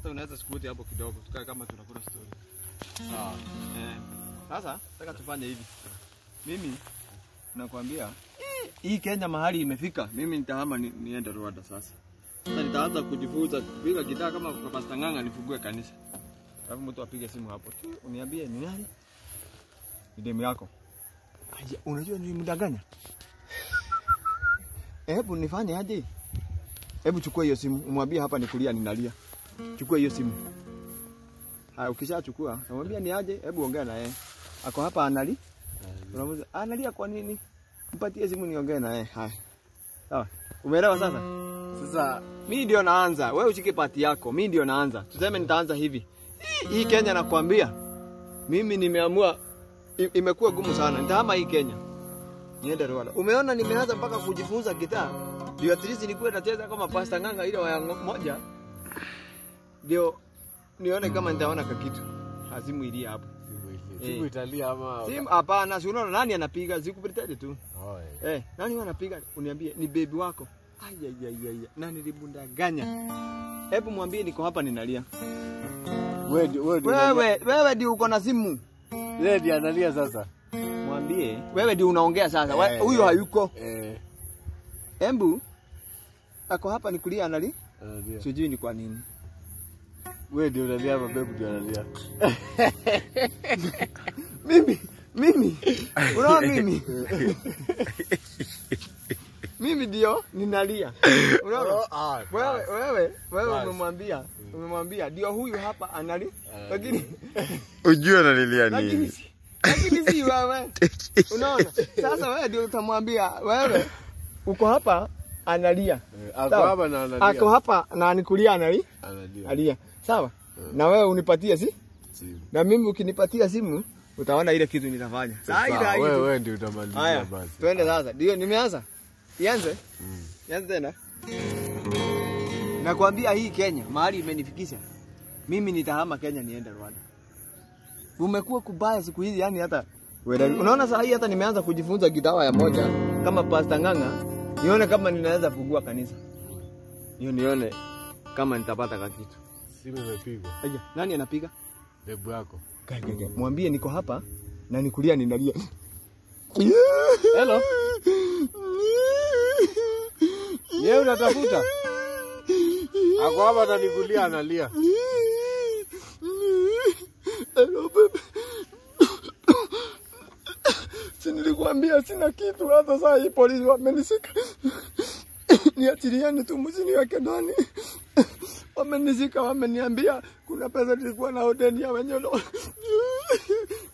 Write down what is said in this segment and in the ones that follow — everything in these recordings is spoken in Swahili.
Hata unaweza sikuti hapo kidogo, tukae kama tunakula story. Sawa. Sasa nataka tufanye hivi. Mimi nakwambia hii Kenya mahali imefika, mimi nitahama niende Rwanda sasa. Sasa nitaanza kujifunza kupiga gitaa kama kwa Pastor Ng'ang'a, nifungue kanisa. Alafu mtu apige simu hapo tu, uniambie ni nani? Ni demu yako. Aje, unajua nilimdanganya? Hebu nifanye aje? Hebu chukua hiyo simu, umwambie hapa nikulia ninalia. Chukua hiyo simu. Haya, ukishachukua, unamwambia ni aje? Hebu ongea na yeye. Ako hapa anali? Unamuuliza, analia kwa nini? Mpatie simu niongee na yeye. Haya. Sawa. Umeelewa sasa? Sasa mimi ndio naanza. Wewe ushike pati yako. Mimi ndio naanza. Tuseme nitaanza hivi. Hii Kenya nakwambia. Mimi nimeamua, imekuwa gumu sana. Nitahama hii Kenya. Niende Rwanda. Umeona nimeanza mpaka kujifunza gitaa. Ndio at least nikuwe nacheza kama Pastor Ng'ang'a ile waya moja. Ndio nione kama nitaona kakitu. Simu ilia hapo. Simu italia ama simu hapana, si unaona nani anapiga? Sikupitaje tu. Oh, nani anapiga? Uniambie ni baby wako. Ai. Na nilibundaganya. Hebu mwambie niko hapa ninalia. Wewe ndio uko na simu. Yeye ndiye analia sasa. Mwambie wewe ndio unaongea sasa. Huyo hayuko. Embu ako hapa nikulia anali? Sijui ni kwa nini. Wewe ndio unalia ama baby ndio analia? Mimi. Unaona mimi? Mimi ndio ninalia. Unaona? Wewe umemwambia ndio huyu hapa anali. Lakini unjue analilia nini? Lakini si wewe. Unaona? Sasa wewe ndio utamwambia wewe uko hapa analia. Ako hapa na analia. Ako hapa na anikulia anali? Analia. Alia. Sawa? Na wewe unipatie si? Simu. Na mimi ukinipatia simu utaona ile kitu nitafanya. Sasa wewe ndio utamalizia basi. Twende sasa. Ndio nimeanza. Ianze? Ianze tena. Nakwambia hii Kenya mahali imenifikisha. Mimi nitahama Kenya niende Rwanda. Umekuwa kubaya siku hizi yani hata unaona saa hii hata nimeanza kujifunza gitaa ya moja kama Pastor Ng'ang'a, nione kama ninaweza fungua kanisa. Nione kama nitapata kitu. Simu imepigwa. Aya, nani anapiga? Bebu yako. Kai. Mwambie niko hapa na nikulia ninalia. Hello. Yeye unatafuta? Ako hapa na nikulia analia. Hello baby. Si nilikwambia sina kitu, hata saa hii polisi wamenishika. Niachilieni tu, msiniweke ndani. Wamenishika, wameniambia kuna pesa nilikuwa na deni ya wenyewe.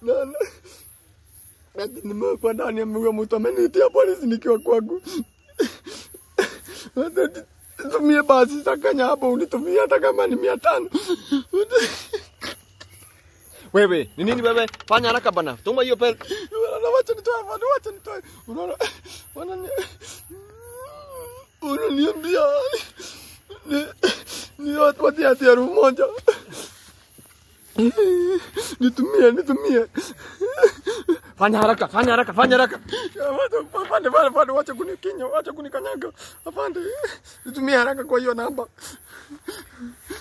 Na nimekuwa ndani ya mguu, mtu amenitia polisi nikiwa kwangu. Tumie basi za Kenya hapo, unitumie hata kama ni 500. Wewe, ni nini wewe? Fanya haraka bana. Tuma hiyo pesa. Wacha nitoe, wacha nitoe. Unaona? Unaniambia ni watu watia 1,000. Nitumie. Fanya haraka. Afande, wacha kunikinya, wacha kunikanyaga. Afande, nitumie haraka kwa hiyo namba.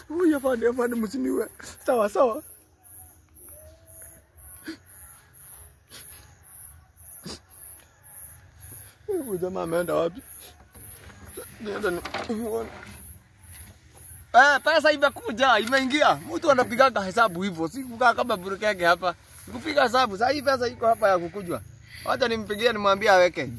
Huyu afande msiniwe. Sawa. Huyu jamaa ameenda wapi? Nienda nimuone. Pesa imekuja, imeingia. Mtu anapigaga hesabu hivyo, si kukaa kama burukenge hapa. Kupiga hesabu, sasa hii pesa iko hapa ya kukujwa. Wacha nimpigie nimwambie aweke.